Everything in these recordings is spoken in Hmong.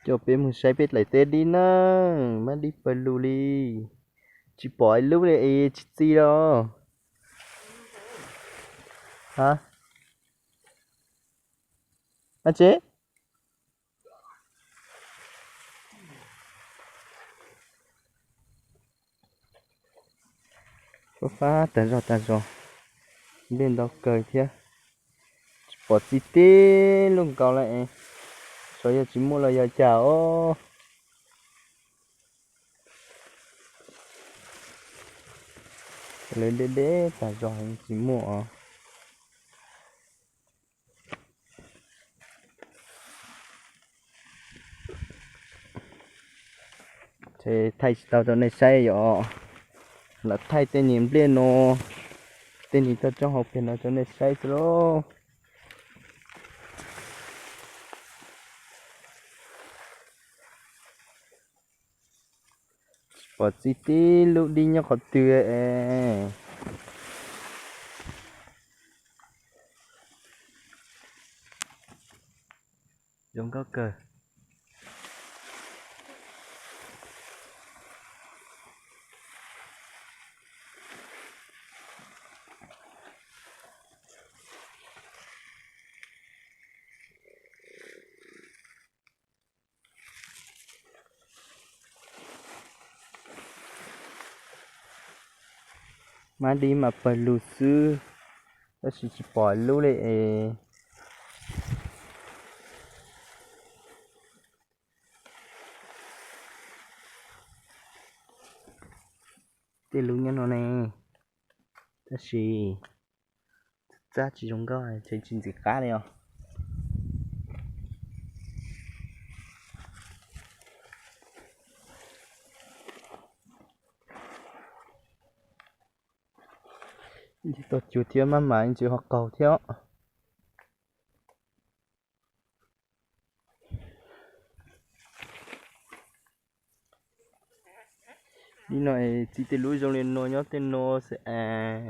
Coj peb mus saib peb daim teb dib na, mab dib pawg lug li. Tsis pom ib lub li es tsis txi los. Ha? Ab tsi? Fab fab tag zog tag zog, nplej ntau kawg thiab. Tsis pom txi tib lub nkaus li es, xyov yog tsis muaj los yog cas os. Lawv deb deb tag zog tsis muaj os. Ces thaij tsis tau rau nej saib yom. Lam thaij tej niag nplej no, tej niag toj roob hauv pes no rau nej saib xwb lauj. Tsis pom txi tib lub dib nyob qhov twg es. Zoo nkauj kawg. Mab dib mas pawg lug xwb, tab sis tsis pom lub li es. Tej lub nyob no ne, tab sis txab tsis zoo nkauj, tseem tsis ntxim qab li os. Ntsis tau cuag thiab maj mam ntsis ho qaug thiab. Nim no txi tej lub zoo li no nyob tej no xwb es.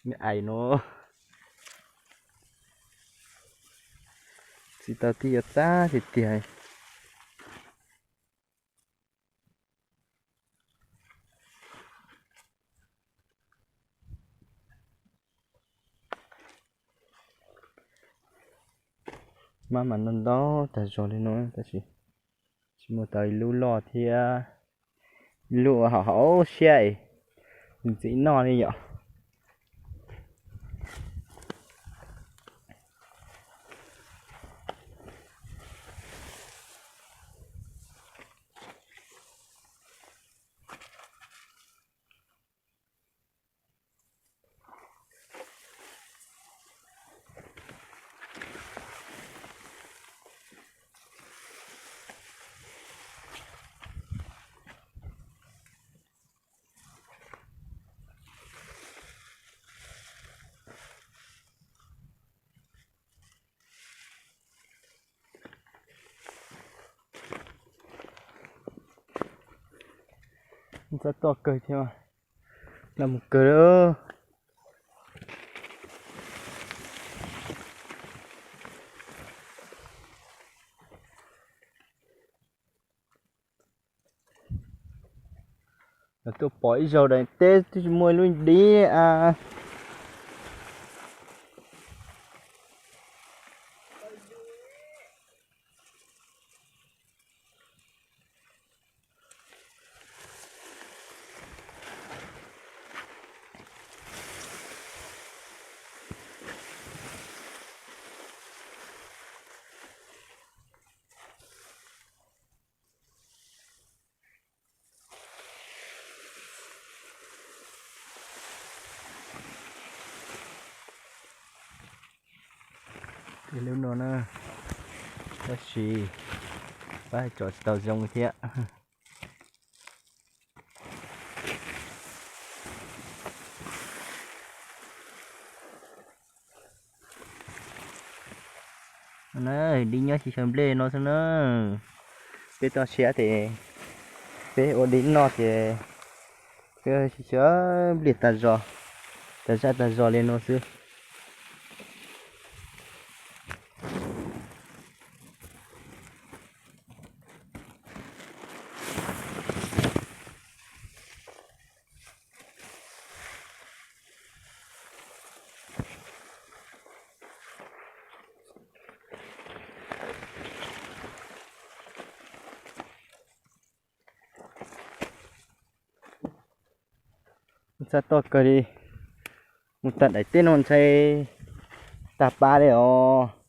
Me aim no txi tau tib yuav txab tiag tiag. Mab mas no ntau tag zog li no tab sis tsis muaj tau ib lub loj thiab. Ib lub hauv hauv siab es ntxim noj li yom. Txab toj kawg thiab, los mus kawg lawm. Tuaj pom ib zaug daim teb twb tsis muaj ib lub dib a. Lub no na, tab sis pab tsom tsis tau zoo thiab. Na, dib nyob xyov xyov nplej no xwb na. Peb toj siab ces peb ua dib noj ces peb xyov xyov nplej tag zog, tag zaj tag zog li no xwb. Txaj toj kawg li. Mus tag daim teb no ntshai tag pab li os.